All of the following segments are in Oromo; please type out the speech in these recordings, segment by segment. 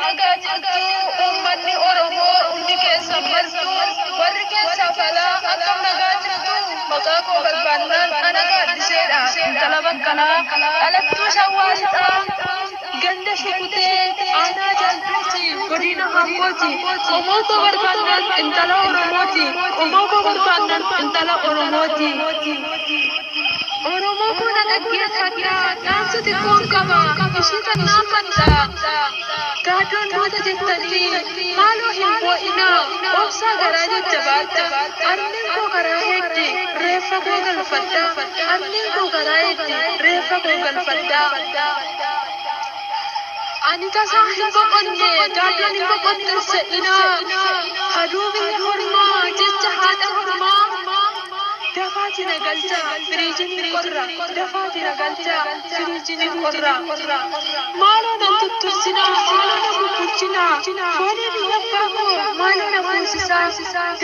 Nagaa jirtu uummanni Oromoo hundi keessan martuu, warri keessaaf alaa, akkam nagaa jirtu? Maqaa koo barbaannaan ana Gaaddiseedha. Intala Baqqalaa, dhalattuu Shawwaa Lixaa, ganda Shukutee, aanaa Jalduuti, godina Hambooti. Qomoo koo barbaannaan intala Oromooti. Qomoo koo barbaannaan intala Oromooti. Oromoo koo na dhaggeeffadhaa, dhaamsa xiqqoon qaba, ishii tan naafadha. Gaaddoon duute jettanii maaloo hin boo'inaa, obsaa garaa jajjabaadha. Harmeen koo karaa heeddi, reeffa koo galfadhaa. Harmeen koo karaa heeddi, reeffa koo galfadhaa. Ani tasaa hin boqonne, gaaddoon hin boqotten se'inaa. Haduu biyya hormaa, jecha haadha hormaa. Dafaati na galchaa, firiijiin hin qorra. Dafaati na galchaa, firiijiin hin qorra. Maaloo nan tuttursinaa, maaloo na bubbulchinaa. Foolii biyya abbaa koo maaloo na fuusisaa.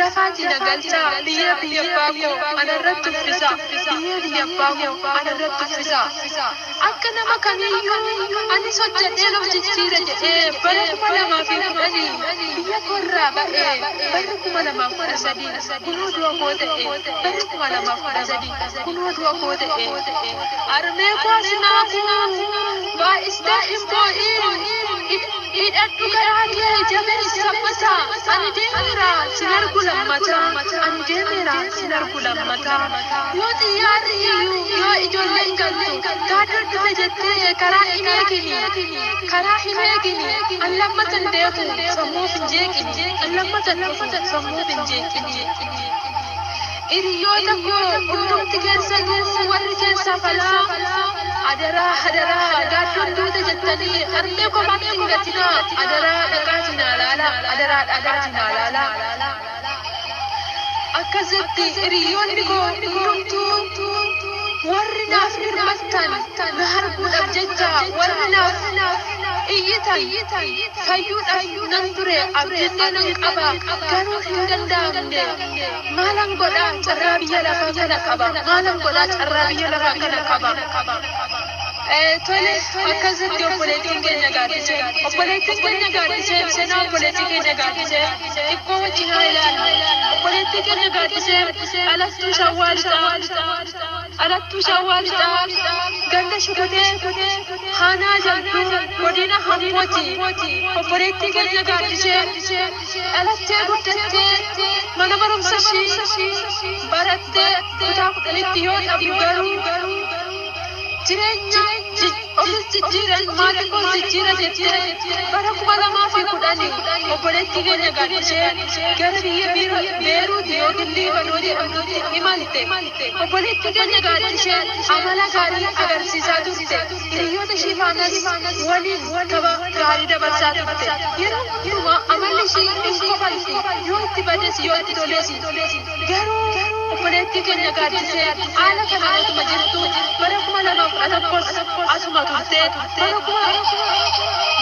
Dafaati na galchaa, biyyee biyya abbaa koo anarratti uffisa. Biyyee biyya abbaa koo anarratti uffisa. Akka nama kamiiyyuu anis hojjedheen of jijjiira jedhee bara 2010 biyya koorraa ba'ee, barri 2013 kunoo du'a koo ta'e. Barri 2013 kunoo du'a koo ta'e. Harmee koo asinaafuu baay'istee hin boo'iin. Hidhadhu garaa kee jabeessi sabbata. Ani deemeera sin argu lammata. Ani deemeera sin argu lammata. Yoo xiyyaarri iyyuu, yoo ijoolleen galtu, gaaddoon dhufe jettee karaa hin eegini. Karaa hin eegini. An lammata hin deebi'u, sammuuf hin jeeqini. An lammata hin dhufu, sammuuf hin jeeqini. Hiriyoota koo hundumti keessanuu, warri keessaaf alaa, adaraa, adaraa, gaaddoon duute jettanii harmee kophaatti hin gatinaa. Adaraa dhaqaatii naa laalaa. Adaraa dhaqaatii naa laalaa. Akkas jetti: hiriyoonni koo hundumtuu, warri naaf birmattan, na arguudhaaf jecha warri naaf iyyitan, fayyuudhaaf nan ture, abdiillee nan qaba, garuu hin danda'amne. Maalan godhaa, carraa biyya lafaa kana qaba. Maalan godhaa, carraa biyya lafaa kana qaba. Tole, akkasitti obboleettiin keenya Gaaddisee. Obboleettiin keenya Gaaddisee, seenaa obboleettii keenya Gaaddisee xiqqoo wajjin haa ilaallu. Obboleettii keenya Gaaddisee dhalattuu Shawwaa Lixaa, dhalattuu Shawwaa Lixaa, ganda Shukutee, Aanaa Jalduu, godina Hambooti. Obboleettii keenya Gaaddisee dhalattee guddattee, mana barumsa ishii barattee kutaa 10tti yoo dhabdu, garuu jireenya ofis jijjiiran, maatii koos jijjiira jettee bara 2010 obboleettii keenya Gaaddisee gara biyya Beeruuti yookiin Liibanoo jedhamtutti imalte. Obboleettii keenya Gaaddisee amala gaarii agarsiisaa turte. Hiriyoota ishii faanas waliin tapha gaarii dabarsaa turte. Yeroo hundumaa amalli ishii hin kofalti, yoo itti bades, yoo itti toles. Garuu obboleettii keenya Gaaddisee haala kanaan otuma jirtu, bara 2011s asuma turte.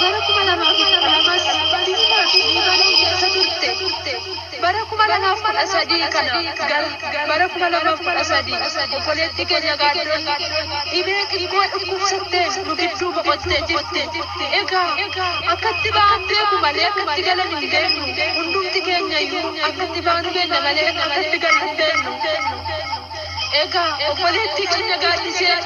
Bara 2012s biyyuma Liibanoo keessa turte. Bara 2013 kana gara bara 2013 obboleettii keenya Gaaddoon dhibee xiqqoo dhukkubsattee nu gidduu boqottee jirti. Egaa akkatti ba'an beeku malee akkatti galan hin beeknu. Hundumti keenya iyyuu akkatti baanu beekna malee akkatti galu hin beeknu. Egaa obboleettii keenya Gaaddisee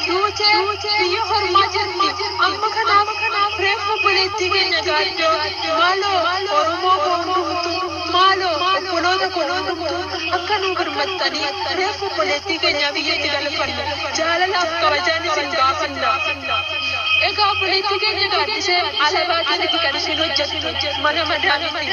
duutee biyya hormaa jirti. Amma kanaaf reeffa obboleettii keenya Gaaddoo, maaloo Oromoo koo hundumtuu, maaloo obboloota koo hundumtuu, akka nuu birmattanii reeffa obboleettii keenyaa biyyatti galfannu jaalalaaf kabajaan isin gaafanna. Egaa obboleettii keenya Gaaddisee alabaatii miti kan isheen hojjettu, mana madaamiiti.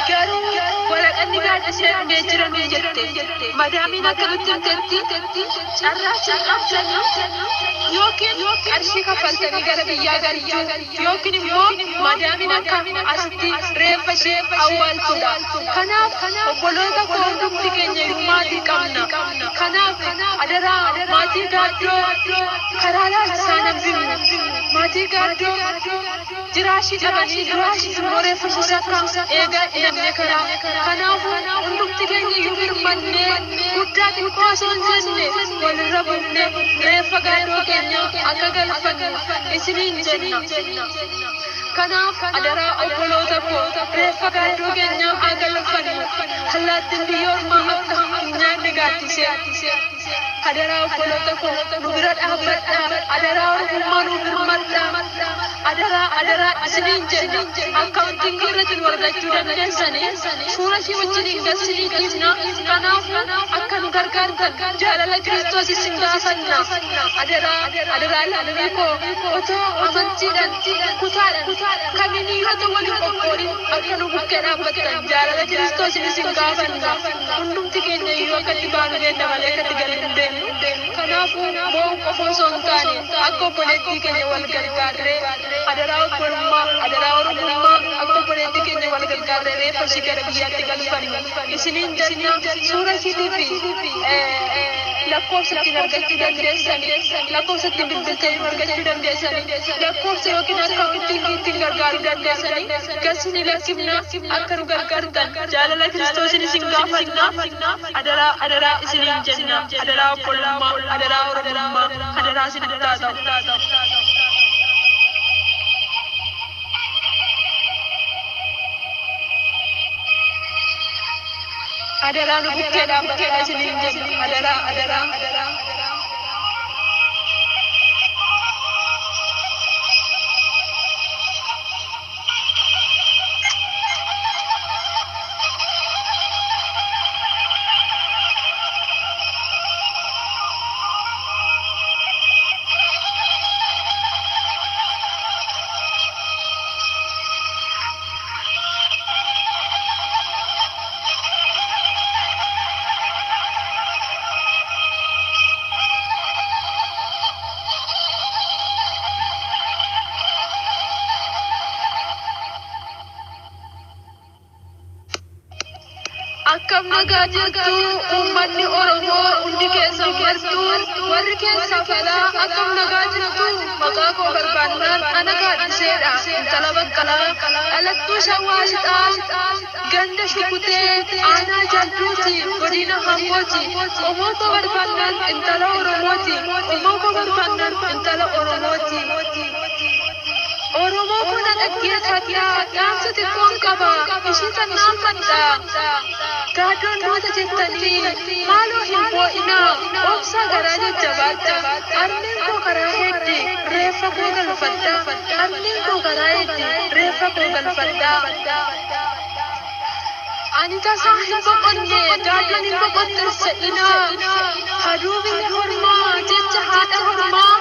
Garuu waraqanni Gaaddisee dhumee jira nuun jette. Madaamiin akka nutti himtetti, carraa isin qabdanii yookiin qarshii kaffaltanii gara biyyaa galchuu, yookiin immoo madaamiin akka asitti reeffa ishee awwaaltudha. Kanaaf obboloota koo, hundumti keenya iyyuu maatii qabna. Kanaaf adaraa maatii Gaaddoo karaa laalchisaa nan bimnu. Maatii Gaaddoo jiraashii dhabanii du'aashiif immoo reeffa ishees akka eegaa hin dhabne karaa. Kanaafuu hundumti keenya iyyuu birmannee, guddaa xiqqoo osoo hin jenne, walirra buufne reeffa Gaaddoo keenya akka galfannu isiniin jenna. Kanaaf adaraa obboloota koo, reeffa Gaaddoo keenyaa haa galfannu. Allaattiin biyya ormaa akka hin nyaanne gaaddisee. Adaraa obboloota koo, nu bira dhaabbadhaa. Adaraa Oromummaa nu birmadhaa. Adaraa, adaraa isiniin jenna. Akkaawuntiin irratti nu argachuu dandeessanii, suura ishii wajjiniin galsinii dhiibna. Kanaafuu akka nu gargaartan jaalala Kiristoos isin gaafanna. Adaraa, adaraa lammii koo, otoo amantiidhaan, kutaadhaan, kamiiniyyuu otoo waliin qoqqoodin akka nu bukkee dhaabbattan jaalala Kiristoos isin gaafanna. Hundumti keenya iyyuu akka itti baanu beekna malee akka itti galu hin beeknu. Kanaafuu boo'uu qofa osoo hin taane akka obboleettii keenya wal gargaarree, adaraa obbolummaa, adaraa Oromummaa, akka obboleettii keenya wal gargaarree reeffa ishii gara biyyaatti galfannu isiniin jenna. Suura ishiitii fi lakkoofsa ittiin argachuu dandeessanii, lakkoofsa ittiin bilbiltanii argachuu dandeessanii, lakkoofsa yookiin akkaawuntii ittiin gargaaruu dandeessanii galsinii lakkifna. Akka nu gargaartan jaalala Kiristoosiin isin gaafanna. Adaraa, adaraa isiniin jenna. Adaraa obbolummaa, adaraa Oromummaa, adaraa isinitti haa ta'u. Adaraa nu bukkee dhaabbadhaa isiniin jenna. Adaraa, adaraa. Akkam nagaa jirtu, uummanni Oromoo hundi keessan martuu, warri keessa falaa, akkam nagaa jirtu? Maqaa koo barbaannaan ana Gaaddiseedha, intala Baqqalaa, dhalattuu Shawaa Lixaa, ganda Shukutee, aanaa Jalduuti, godina Hambooti. Qomoo koo barbaannaan intala Oromooti. Qomoo koo barbaannaan intala Oromooti. Oromoo koo, na dhaggeeffadhaa, dhaamsa xiqqoon qaba, ishii tan dhaammadha. Gaaddoon duute jettanii maaloo hin boo'inaa, obsaa, garaa jajjabaadha. Harmeen koo karaa heeddi, reeffa koo galfadha. Harmeen koo karaa heeddi, reeffa koo galfadha. Ani tasaa hin boqonne, Gaaddoon hin boqotte se'inaa. Haduu biyya hormaa, jecha haadha hormaa.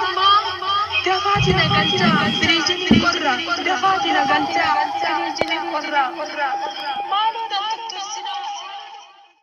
Dafaati na galchaa, firiijin qorra. Dafaati na galchaa, firiijin qorra.